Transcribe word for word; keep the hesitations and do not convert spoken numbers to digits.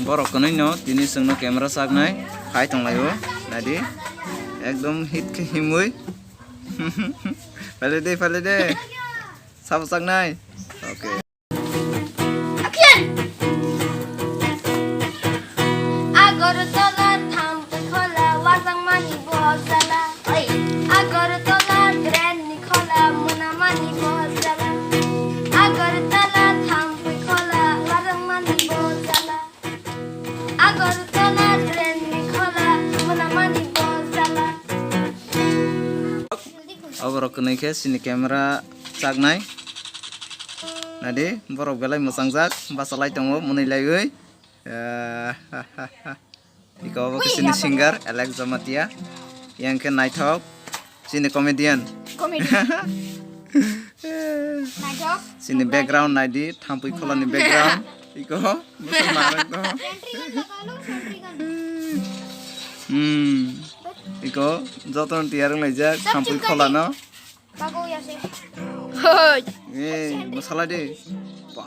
Borok kwnwi no tini chwngno camera chaknai khai tonglaio. Naidi. Ekdom hit khe himwi. Phaile de, phaile de. Sabo chaknai. Okay. Action! Agartala Thampui Khola wajak mani bojala. Oi. Agartala train ni khola muna mani bojala. Agartala Thampui Khola wajak mani bojala. Agartala train ni khola muna mani bojala. Oborok kwnwi khe chini camera chaknai. Naidi, borok belai mwchangjak, bachalai tongo, mwnwi laiwi. Eh, iko obo khe chini singer, Alex Jamatia. Yang khe naithok, chini comedian. Comedian. Naithok. Chini background naidi, Thampui Khola ni background. Iko, bwswk narwk no. Sentry gun lagalo, sentry gun. Hmm. Iko, jotono tiyar wnglaijak, Thampui Khola no. Bago ya se. Hoi. Eh, masala de. Ba,